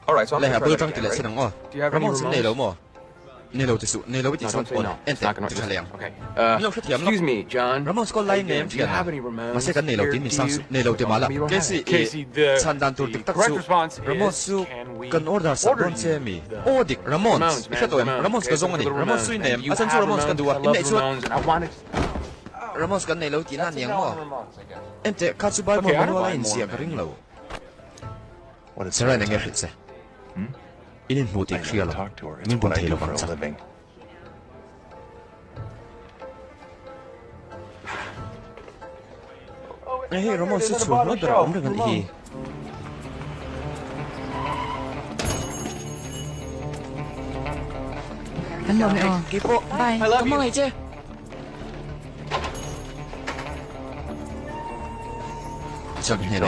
Le a bul tang ti leh sin ang aw. Ramones in nei lo maw? Nei lo ti suh, nei lo i tih chuan aw en teh, ti tha leh ang. Min lo hrethiam lawk. Ramones call lai nei em thian a, mahse kan nei lo tiin min sang suh, nei lo ti mah la. Casey, i chhan dan tur dik tak chu Ramones chu kan order sak dawn che mi? Aw dik, Ramones, i hre tawh em? Ramones ka zawng a ni, Ramones chu i nei em? A chan chu Ramones kan duh a, in neih chuan Ramones kan nei lo tihna a ni ang maw? Enteh, kha chu Bible manual a inziah ka ring lo. Sarah eng nge hrilh che? In inhmuh tih hria lo, min bun thei lovang chak. Hei Ramon chu chhuah hnuai berah a awm reng a nih hi. Kan lawm e aw. Keipawh. Bye. Ka hmangaih che. Chuan hne nei.